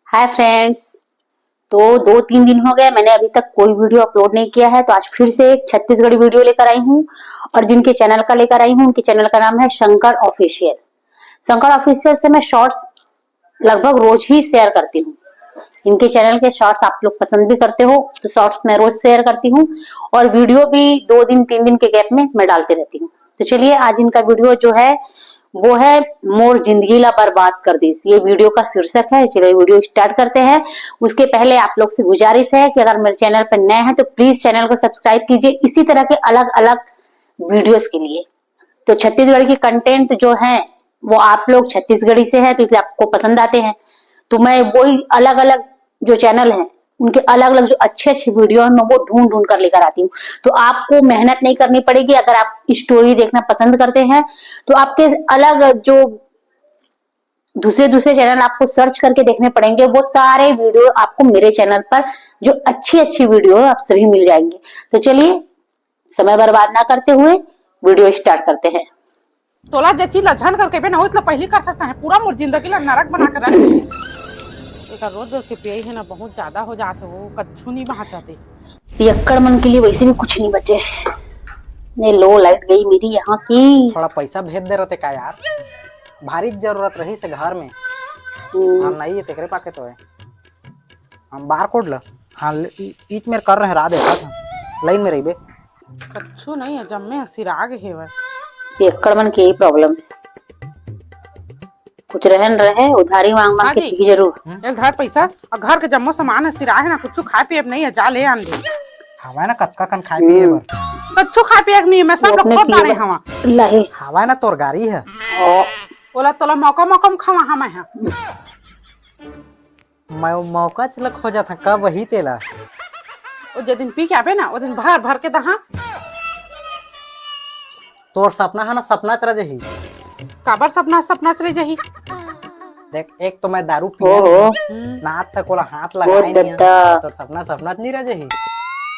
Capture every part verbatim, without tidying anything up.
Hi friends. तो दो तीन दिन हो गए, मैंने अभी तक कोई वीडियो अपलोड नहीं किया है, तो आज फिर से एक छत्तीसगढ़ी वीडियो लेकर आई हूँ। और जिनके चैनल का लेकर आई हूँ, उनके चैनल का नाम है शंकर ऑफिशियल। शंकर ऑफिशियल से मैं शॉर्ट्स लगभग रोज ही शेयर करती हूँ। इनके चैनल के शॉर्ट्स आप लोग पसंद भी करते हो, तो शॉर्ट्स मैं रोज शेयर करती हूँ। और वीडियो भी दो दिन तीन दिन के गैप में मैं डालते रहती हूँ। तो चलिए, आज इनका वीडियो जो है, वो है मोर जिंदगी ला बर्बाद कर दीस। ये वीडियो का शीर्षक है। चलिए, वीडियो स्टार्ट करते हैं। उसके पहले आप लोग से गुजारिश है कि अगर मेरे चैनल पर नए हैं, तो प्लीज चैनल को सब्सक्राइब कीजिए इसी तरह के अलग अलग वीडियोज के लिए। तो छत्तीसगढ़ की कंटेंट जो है, वो आप लोग छत्तीसगढ़ी से है, तो इसलिए आपको पसंद आते हैं। तो मैं वही अलग अलग जो चैनल हैं, उनके अलग अलग जो अच्छे अच्छे वीडियो हैं, मैं वो ढूंढ ढूंढ कर लेकर आती हूँ। तो आपको मेहनत नहीं करनी पड़ेगी। अगर आप स्टोरी देखना पसंद करते हैं, तो आपके अलग जो दूसरे दूसरे चैनल आपको सर्च करके देखने पड़ेंगे। वो सारे वीडियो आपको मेरे चैनल पर, जो अच्छी अच्छी वीडियो है, आप सभी मिल जाएंगे। तो चलिए, समय बर्बाद ना करते हुए वीडियो स्टार्ट करते हैं। तोला जे चीज ला झन कर कहिबे ना, ओतला पहिली करथस ना, पूरा मोर जिंदगी ला नरक बना के रख दे। एकर रोज रोज के पियई है ना, बहुत ज्यादा हो जात है, वो कच्छु नहीं बहा चाहते। पियक्कड़ मन के लिए वैसे भी कुछ नहीं बचे। ये लो, लाइट गई मेरी यहाँ की। थोड़ा पैसा भेज दे रहते का यार, भारी जरूरत रही से घर में। हम्म। हम नहीं है, तेकरे पाके तो है। हम बार कोड ल, हाँ, ल-, ई-, ईच मेर कर रहे, राह देखत हन, लाइन में रहिबे। कच्छु नहीं है, जम्मे ह सिराग हेवय। पियक्कड़ मन के यही प्रॉब्लम है। कुछ रहन रहे, उधारी मांग मांग हाँ के जी। पी जरूर। हम्म। एक धार पैसा और घर के जम्मो सामान है सिराग है ना, कुछ खाए पिए नहीं है, जा ले आन दे। हवा ना कतका कन खाए पिए बर। कच्छु खाए पिए नहीं, मैं सब वो लोग अपने खोद पिए डारे बर हवा। लाहे। हवा ना तोर गाड़ी है। ओ। ओला तोला मौका मौका में खवा हवा है। मैं वो मौका च ल खोजत हंव, कब वही तेला। ओ जे दिन पी के आबे ना, ओ दिन भर भर के दहा। तोर सपना है ना, सपना च रह जही। काबर सपना, सपना च रह जही? देख, एक तो मैं दारू पिया ओहो। नहीं, हम्म। ना तक ओला हाथ ओ लगाए नहीं है, दद्दा। तोर सपना, सपना च नहीं रह जही।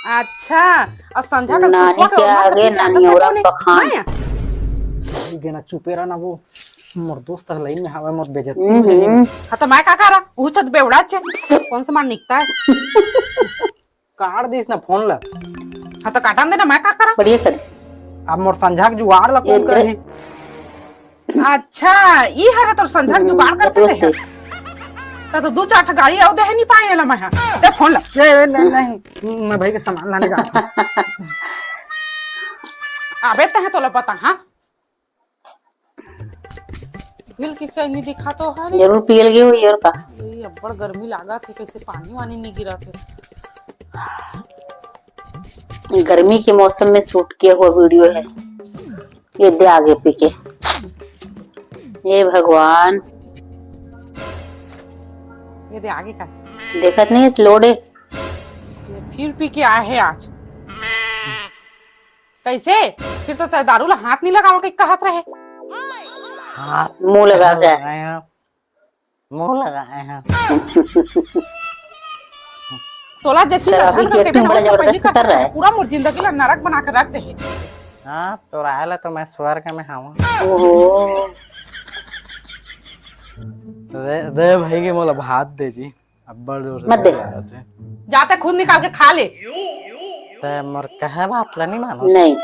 अच्छा, और संझा का नानी सुसुआ के के ओढ़ना आगे कभी नानी जाता ओरा तक नहीं? पखान। नहीं। ये ना चुपे रह ना वो। मोर दोस्त ह लाइन में हावय, मोर बेइज्जती हो जाही। हम्म। हाँ, तो मैं का करा? उहू छत बेवड़ा चे। कौन सा मार निकता है? काट दिस ना फोन ला। हाँ, तो काटन दे ना, मैं का करा? बढ़िया कर। अब मोर संझा के जुगाड़ ला कौन ए, करही? अच्छा, ई हरे तोर संझा के जुगाड़ कर सकते हैं। तो, तो दू चार ठा गाड़ी आऊ दे है नहीं पाए ला मैं हा। दे फोन ला। ए, ए, नहीं, नहीं, मैं भाई के सामान लाने जात हूँ। अबे तहे तोला पता, हाँ? बिल किसे नहीं दिखा तो है रे। जरूर पियल गए हो यार का। ये अब्बड़ गर्मी लागत है, कैसे पानी वानी नहीं गिरा थे। गर्मी के मौसम में शूट किया हुआ वीडियो है। ये दे आगे पी के। हे भगवान। ये दे आगे का। देखत नहीं है, लोड़े। ये फिर पी के आए हैं आज। कैसे? फिर तो तै दारू ला हाथ नहीं लगावल के कहत रहे। हाथ मुंह लगा के। लगाए हैं। मुंह लगाए हैं। तोला जे चीज शराबी अच्छा के लगथे, acting ना, बड़ा वो तो जबरदस्त पहली कर कर रहा है। पूरा मोर जिंदगी ला नरक बना के रख दे है। हाँ, तोर आए ला तो मैं स्वर्ग में हूँ। ओहो। दे, दे भाई के मोला भात दे जी। अब्बड़ जोर से मत दे। भूख लागत हे। जाते खुद निकाल के खा ले। तै मोर कहे बात ला नहीं मानस। नहीं।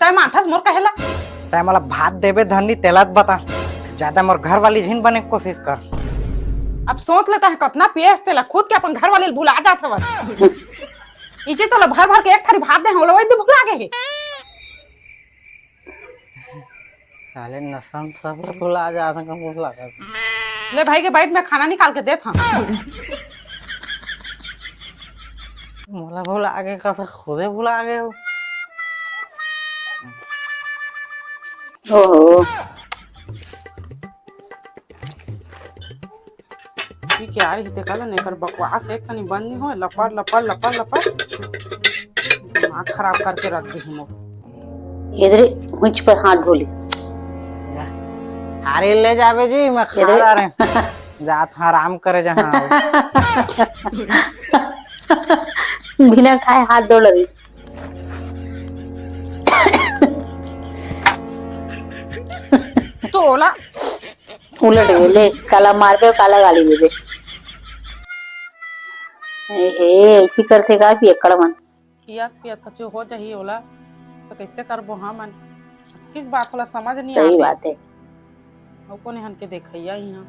तै मानथस मोर कहे ला? तै मोला भात देबे धनी, तेला त बता। ज्यादा मोर घर वाली झिन बने के कोशिश कर। अब सोच लेता है कितना पियस तेला, खुद के अपन घर वाली भुला जात हवस। इचे तोला भर भर के एक थारी भात दे, ओला वही भुला गे हे। साले नशा में सब भुला जात हन, भुला जात हन। ले भाई के बैठ, मैं खाना निकाल के देत हूँ। मोला भुला गे का, तो खुदे भुला गे हो। ओहो। पी के आ रही, देखा ना, एकर बकवास एक कनी बंद नहीं हो, लपड़, लपड़, लपड़, लपड़। दिमाग खराब करके रख दी हम। इधर हुंच पर हाथ धो ली। अरे ले जाबे जी, मैं खा इधर। जा रहे हैं। जात हूँ आराम करे जहाँ। बिना खाए हाथ धो लगी। तो ओला उलट गे, ले, काला मारबे, काला गाली देबे। ए हे, ऐसी करथे का पियक्कड़ मन? पियत पियत कछु हो जाही ओला, तो कैसे करबो हमन? किस बात ओला समझ नहीं सही आवे। बात है। अउ कोने हन के देखैया इहाँ।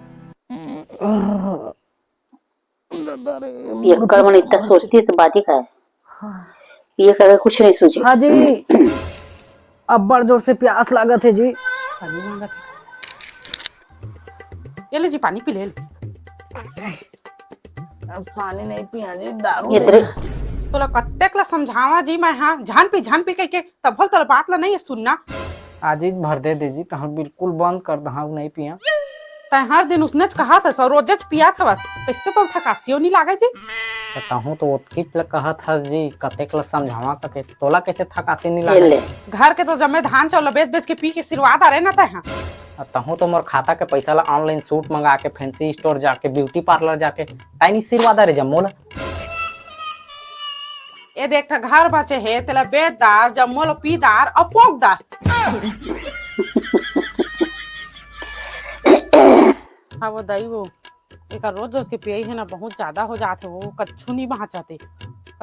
पियक्कड़ मन इतना सोचती तो बात ही का है। ये करे कुछ नहीं सोचे। हाँ जी, अब्बड़ जोर से प्यास लागत है जी। पानी मांगत है। ये ले जी, पानी पी ले। अब पानी नहीं पिया जी, दारू इधर दे। तोला कत्तेक ला समझावा जी मैं, हाँ, झन पी, झन पी कह के, तब भल तोला बात ला नहीं सुनना। आजिच भर दे दे जी, तहन बिल्कुल बंद कर दहा, नहीं पिया। तैं हर दिन उसनेच कहत हस अउ रोजेच पियात हवस, कैसे तोला थकासियो नहीं लागे जी? त तहूँ तो ओतकीच ल कहत हस जी, कतेक ल समझावा कते, तोला कैसे थकासी नहीं ये लागे? ले। घर के तो जम्मे धान चावल बेच बेच के पी के सिरवा डारे ना तैं हा। अ तहूँ तो मोर खाता के पैसा ला online suit मंगा के, fancy store जाके, beauty parlour जाके, ताई नहीं सिरवा डारे जम्मो ला। ए देख, ठा घर बचे हे, तेला बेच डार, जम्मो ला पी डार अउ पोंक डार। हाँ वो दाई वो, एकर रोज रोज के पियई हे ना, बहुत ज्यादा हो जात हे वो, कछु नहीं बाँचत हे।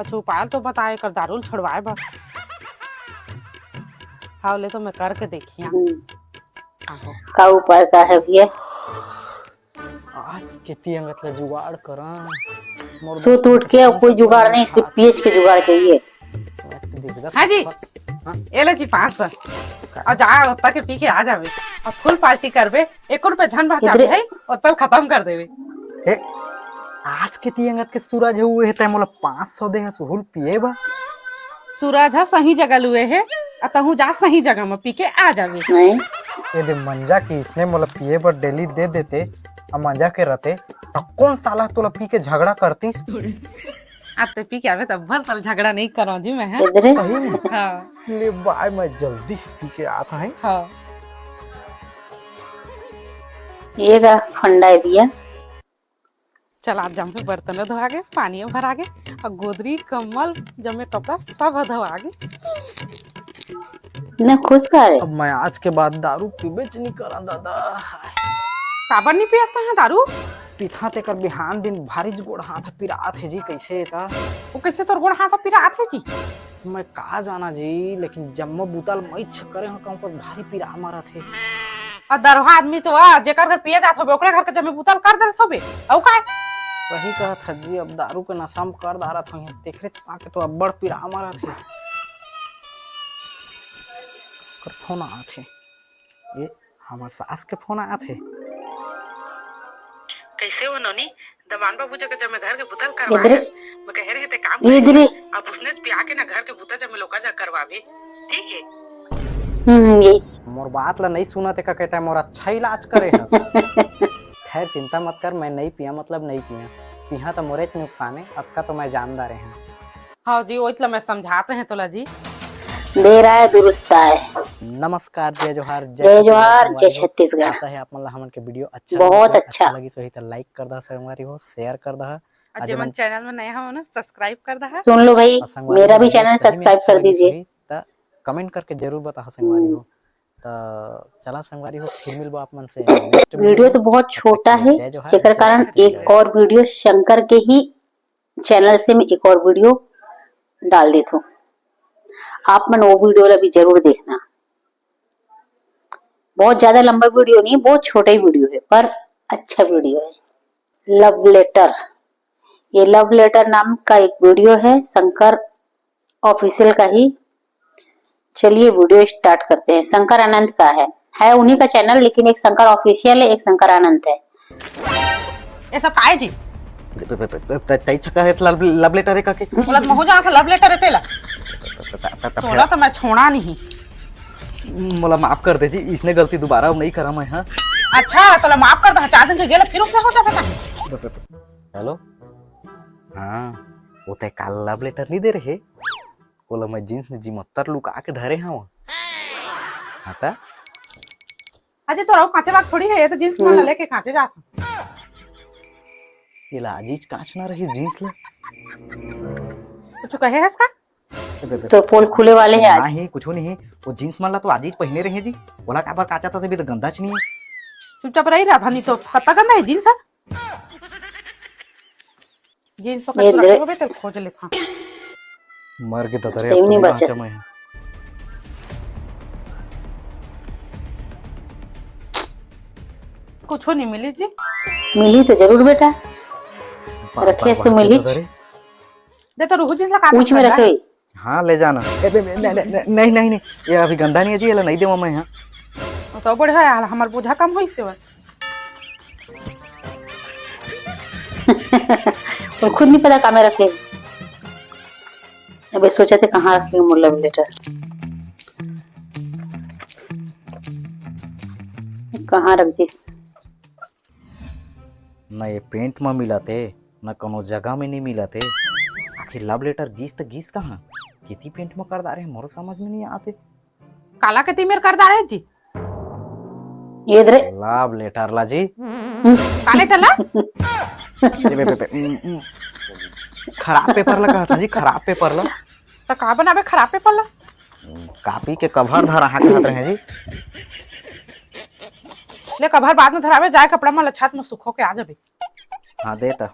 कछु उपाय तो बताए, एकर दारू ल छोड़वाए बर। हाँ, ले तो मैं करके देखिया। हम्म। आहो। का उपाय का है भैया? आज के तियंगत ला जुगाड़ करा। मोर सुत उठ के अब कोई जुगाड़ नहीं, सिर्फ पियच के जुगाड़ चाहिए। हाँ जी। हाँ? ए ले जी पाँच सौ। का? अउ जा, ओत्ता के पी के आ जाबे। अउ full party करबे। एक रुपया झन बचाबे इधरे। है, ओत्ता ल खतम कर देबे। हे, आज के तियंगत के सूरज हे, उहे तैं मोला पाँच सौ दे हस हुल पिए बर। सूरज ह सही जगह लुए हे, अउ तहूँ जा सही जगह म पी के आ जाबे। नहीं। ये दे मंजा के इसने मोला पिए बर daily दे देते, अउ मंजा के रहते, त कौन साला तोला पी के झगड़ा करतीस? अब ते पी के आबे त भर साल झगड़ा नहीं करो जी मैं, हैं? इधरे? सही में? हाँ। ले बाय, मैं जल्दी से पी के आत हूँ। हाँ। ये का फंडा है भैया? चल, आज जम्मे बर्तन धोआ गे, पानी भरा गे, अउ गोदरी, कम्बल, जम्मे कपड़ा सब धोआ गे। इतना खुश का रे? अब मैं आज के बाद दारू पीबेच नहीं करा दादा। काबर नहीं पियस तैं हा दारू? पीथा तेकर बिहान दिन भारीच गोड़ हाथ पिरात हे जी, कैसे त? वो कैसे तोर गोड़ हाथ पिरात हे जी? मैं का जाना जी, लेकिन जम्मो बुता ल मैच करे हूँ, कहूँ पर भारी पीरा मारत हे। अउ दरहा आदमी तो आ, जेकर घर पिए जात होबे, ओकरे घर के जम्मे बुता ल कर देत होबे। अउ काय? सही कहत हस जी, अब दारू के नशा म कर डारत होही, तेकरे पाके तो अब्बड़ पीरा मारत हे। कर फोन आत हे। ए, हमर सास के फोन आत हे। कैसे हो नोनी? दमान बाबू जगह जम्मे घर के बुता ल करवाए इधरे। हस। मैं कहे रहे ते काम इधरे। करे। अब उसने पिया के ना घर के बुता जम्मे लोका जगह करवाबे। ठीक है। हम्म, ये। मोर बात ला नहीं सुनत हे का कहता है, मोर अच्छा इलाज करे हस। खैर चिंता मत कर, मैं नहीं पिया मतलब नहीं पिया। पिहा तो मोरेच नुकसान है, अतका तो मैं जानदार हूँ। हाँ जी, वही तो मैं समझाते हैं तोला जी। बेरा है दुरुस्त आए। नमस्कार, जय जोहार, जय जय जोहार, छत्तीसगढ़ जय संगवारी हो। छत्तीसगढ़। आशा है आप मन ला हमन के video अच्छा बहुत लगिस होही, अच्छा। अच्छा लगिस होही त like कर दहा संगवारी हो, share कर दहा। अउ अउ जे मन जेमन channel में नया हो ना, subscribe कर दहा। सुन लो भाई, अउ संगवारी मेरा हो, भी अगर channel सही में subscribe अच्छा कर लगिस दीजिए। होही त comment करके जरूर बताहा संगवारी हम्म। हो। त चला संगवारी हो, फिर मिलबो आप मन से next video video में। तो बहुत तब तक छोटा के लिए है, जय जोहार, जेकर जय कारण छत्तीसगढ़। एक और video शंकर के ही channel से मैं एक और video डाल देत हूँ, आप मन वो video ला भी जरूर देखना। बहुत ज्यादा लंबा video नहीं, बहुत छोटा ही video है, पर अच्छा video है। Love letter, ये love letter नाम का एक video है शंकर official का ही। चलिए video start करते हैं। शंकर आनंद का है, है उन्हीं का channel, लेकिन एक शंकर official है, एक शंकर आनंद है। ये सब काय जी? त-, त-, त-, त-, तई छका है, love, love letter है काके? बोला त महू जाना था love letter है तेला। त-, त-, त-, त-, तोला तो मैं छोड़ा नहीं। मोला माफ कर दे जी, इसने गलती दोबारा नहीं करा मैं, हाँ? अच्छा, तोला माफ कर दे, चार दिन के गेले फिर उसने हो जाबे का? Hello? हाँ, वो तय काल love letter नहीं दे रहे? ओला मैं jeans में जिमत्तर लुका के धरे हव। हाँ त? अजय, तोर अउ कांचे बात थोड़ी है, ये तो jeans मन ल हम्म। लेके कांचे जात हूँ। ये ला आजीच कांच ना रही jeans ला। कुछ कहे हस का? तो पोल खुले वाले हैं आज। नहीं, कुछ नहीं। वो jeans मन ला तो आजीच पहिने रहे जी। ओला काबर कांचा था, तभी तो गंदा च नहीं है। चुपचाप रही रहा था, नहीं तो कत्ता गंदा है जींस है। जींस पकड़ ये के दे। रखे होबे तो खोज लेथा। मर के दतरे सही अब तो नहीं नहीं बचे। बाँचा मैं। कुछो नहीं मिली जी। मिली तो जरूर बेटा। पाँच, रखे पाँच तो बाँचे मिली। दतरे। दे तो रूह जींस ला का पूछ में करना रखे है? हुई। हाँ, ले जाना। ए, बे, बे, नहीं, नहीं, नहीं, नहीं, नहीं, ये अभी गंदा नहीं है जी, ये ला नहीं देवा मैं यहाँ। तो बढ़िया है, हमार बोझा कम होई से। और खुद नहीं पता कहाँ में रखे। अबे सोचा थे कहाँ रखे मोर love letter, कहाँ रख दी। न ये पेंट म मिलत हे, न कोनो जगह में नहीं मिलत हे। आखिर love letter गीस त गीस कहाँ? किती पेंट म कर डारे हे, मोरो समझ में नहीं आते। काला के तीमेर कर डारे जी? ये दरे। Love letter ला जी। हम्म। काले टला? ये बे, बे, बे, उम, उम। खराब पेपर ला कहा था जी, खराब पेपर ला। त का बनाबे खराब पेपर ला? कापी के कवर धरा हा कहत रहे जी। ले कवर बाद में धरावे, जाए कपड़ा में लछात में सुखो के आ जाबे। हाँ, दे त।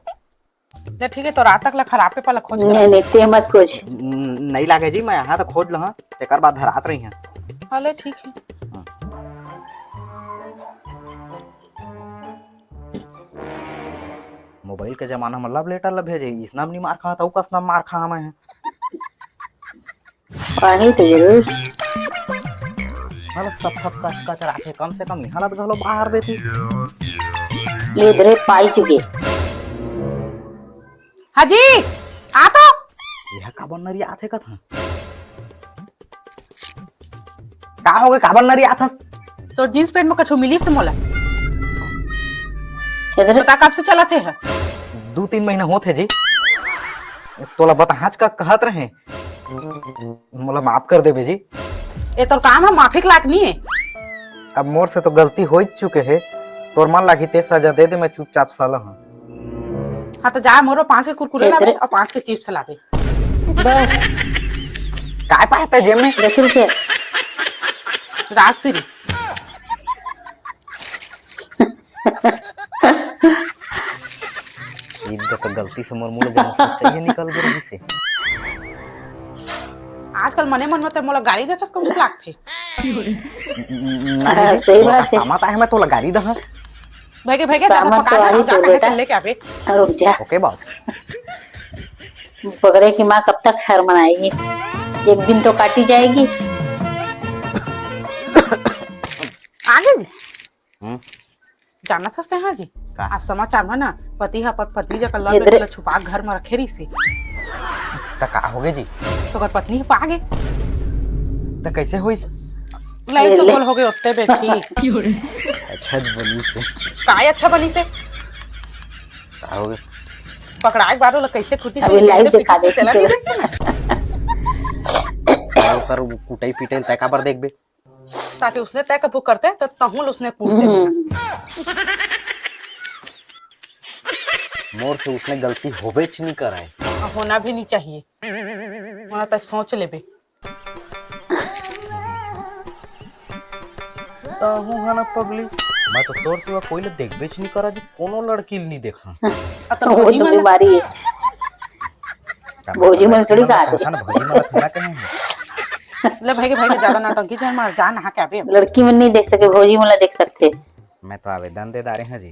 ले ठीक है, तो रात तक ला खराब पेपर ला खोज के नहीं, रख। नहीं, ते मत खोज। न-, नहीं लागे जी, मैं यहाँ तो खोज लहा, तेकर बाद धरात रही है। हाँ, ले ठीक है। हाँ। मोबाइल के जमाना में love letter ला भेजे, इसना में नहीं मार खा, तो कस ना मार खा मैं। पानी तो जरूर। मतलब सब, सब कस कचरा के कम से कम निहालत घलो बाहर देती। ये धरे पाई चुके। हाजी, आ तो। यह काबर नरी आथे कथा? का हो गए, काबर नरी आथस? तोर जींस पैंट में कछु मिली से मोला? इधर। पता कब से चलत हे ह? दू तीन महीना होत हे जी। तोला बताहच का कहत रहे, मोला माफ कर देबे जी। ए तोर काम ह, माफी के लायक नहीं है। अब मोर से तो गलती हो ही चुके हे, तोर मन लागी ते सजा दे दे, मैं चुपचाप साला हूँ। हाँ तो जा, मोरो पाँच के कुरकुरे लाबे और पाँच के चिप्स लाबे। बस। काय पाए ते जेब में? दस रुपया। राजश्री। ईद का तो गलती से मोर मुंह ले जब सच्चाई निकल गई से। आजकल मने मन में ते मोला गाली देथस, कौन से लागथे? नहीं हाँ, जी, सही बात है। सामत आए, मैं तोला गाली दहा। भैगे, भैगे, ज्यादा सामत पका तो दे, आ ही जा, तो कहे बेटा। चल लेके आबे। रुक जा। ओके बॉस। पकड़े की माँ कब तक खैर मनाएगी? एक दिन तो काटी जाएगी। आगे जी। हम्म। जानत हस ते हाँ जी? का? आज समाचार में ना, पति ह अपन पत्नी जकर love letter ला छुपा के घर में रखे रही से। त का हो गए जी? तो अगर पत्नी ह पा गे। त कैसे होइस? लाई तो ले। बोल हो गए उत्ते बैठी। अच्छा बनी से। काय अच्छा बनी से? का हो गए? पकड़ाए के बारो ला कैसे कुटी से, अभी live कैसे दिखा पीटी से, दे तेला नहीं किसी देखते ना। का ओकर कुटाई पिटाई तय काबर देखबे? ताकि उसने तय कभू करते तो तहुल उसने कूटते। हम्म। मोर से उसने गलती होबेच नहीं कराए। और होना भी नहीं चाहिए। होना तो सोच लेबे। तहु हा ना पगली, मैं तो तोर सिवा कोई ले देखबेच नहीं करा जी, कोनो लड़की ले नहीं देखा। अब तो वो भौजी तो मन ला बीमारी है। का भौजी मतलब मन थोड़ी लड़की कहा मन थे। ला ना, भौजी मन ला थोड़ा कहे हैं। ले भाई के भाई के ज्यादा नौटंकी झन मार, जा नहा के आबे। लड़की मन नहीं देख सके, भौजी मन ला देख सकते। मैं तो आवेदन दे डारे हूँ जी।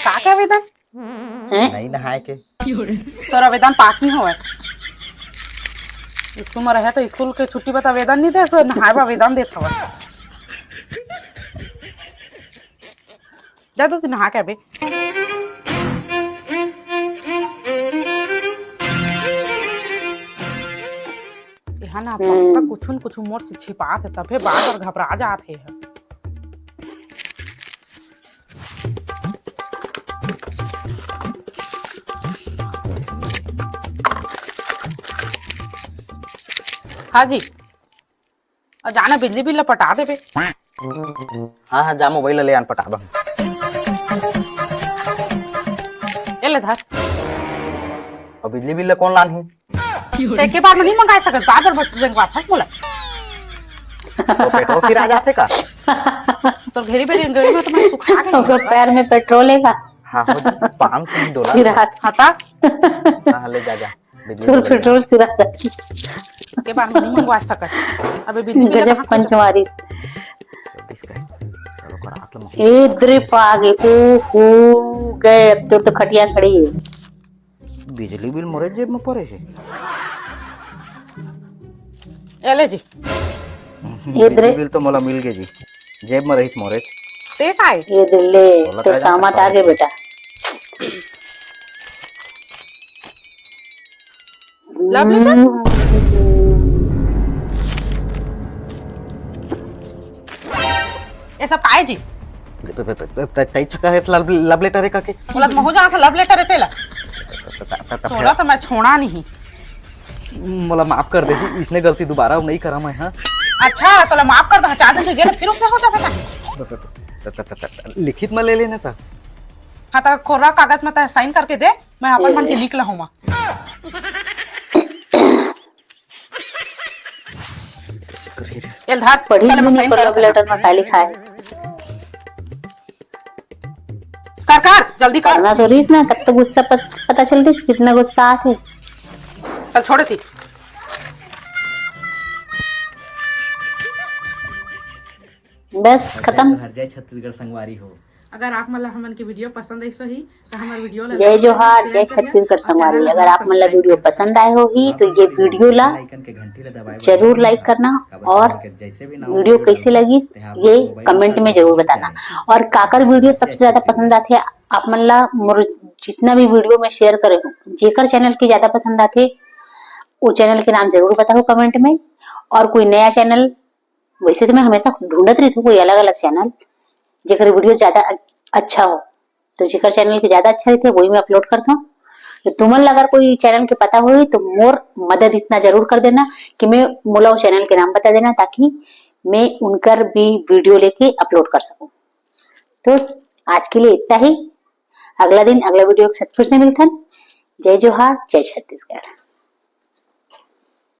का के आवेदन? हैं? नहीं नहाए के। तोर आवेदन पास नहीं होवे। स्कूल में रहे तो स्कूल के छुट्टी पर तो आवेदन नहीं दे, सो नहाए बर आवेदन देत हवस। जा तो तू नहा के आबे। यहाँ ना पक्का हम्म। कुछु न कुछु मोर से छिपात हे, तभे बार बार घबरा जात हे। हाँ जी, अउ जाना बिजली बिल ला पटा देबे। हाँ, हाँ, जा मोबाइल ले आन पटा दम। ए ले धर। अब बिजली बिल ला कौन लान ही? ते के बार में नहीं मंगा सकत, बार बार बट रंगवा फंस बोला। तो पेटो सिरा जाथे का? तो घेरी बेरी गई में तो मैं सुखा के ओकर पैर में पेट्रोल है का? हाँ, हो जी, पाँच सौ डॉलर। फिर हाथ हता। हाँ, ले जा, जा। बिजली चोर बोले। पेट्रोल सिरा। के बार नहीं मंगवा सकत। अबे बिजली बिल गजब कहाँ पंच मारी। चौबीस का है। चलो, कर हाथ लगा। ए, दरे पागे, ओ हो, गए, अब तोर तो खटिया खड़ी है। बिजली बिल मोरे जेब में पड़े है। ए ले जी। ए दरे। बिजली बिल तो मोला मिल गए जी। जेब में रहीस मोरेच। ते काय? ये दे ले, तोला तो काय काम जानता आगे है? बेटा। Love letter? ये सब काय जी? तई छका है love, love letter है काके? बोला तो महू जाना था love letter है तेला। त- त- त- त- तोला तो मैं छोड़ा नहीं। मोला माफ कर दे जी, इसने गलती दोबारा नहीं करा मैं, हाँ। अच्छा, तोला माफ कर दे, चार दिन के गेले फिर उसने हो जाबे का? त- त- त- त- त- लिखित में ले लेना था। हाँ, तो खोरा कागज में तय साइन करके दे, मैं अपन मन के लिख लहूँ। ये धात, पढ़ी चल, भी मैं नहीं साइन कर love letter में का लिखा है। कर, कर, जल्दी कर। करना तो रहीस ना, तब तो गुस्सा पत-, पता चलतीस कितना गुस्सा आथे। चल, छोड़ दी। बस, खत्म। हर जय छत्तीसगढ़ संगवारी हो। अगर आप मन ला हमन के वीडियो पसंद आइस होही, तो हमर वीडियो ला जय जोहार, जय छत्तीसगढ़ संगवारी। अगर आप मन ला वीडियो पसंद आए होही, तो ये वीडियो ला जरूर लाइक करना और वीडियो कैसे लगी, ये कमेंट में जरूर बताना। और काकर वीडियो सबसे ज्यादा पसंद आथे आप मन ला, मोर जितना भी वीडियो मैं शेयर करे हूँ, जेकर चैनल के ज्यादा पसंद आथे, वो चैनल के नाम जरूर बताओ कमेंट में। और कोई नया चैनल, वैसे तो मैं हमेशा ढूंढत रहिथों कोई अलग-अलग चैनल, जेकर वीडियो ज्यादा अ-, अच्छा हो, तो जेकर चैनल के ज्यादा अच्छा रहिथे, वही मैं अपलोड करथों। तो तुमन ला अगर कोई चैनल के पता होही, तो मोर मदद इतना जरूर कर देना कि मैं, मोला वो चैनल के नाम बता देना, ताकि मैं उनकर भी वीडियो लेके अपलोड कर सकूं। तो आज के लिए इतना ही। अगला दिन अगला वीडियो के साथ फिर से मिलथन। जय जोहार, जय छत्तीसगढ़।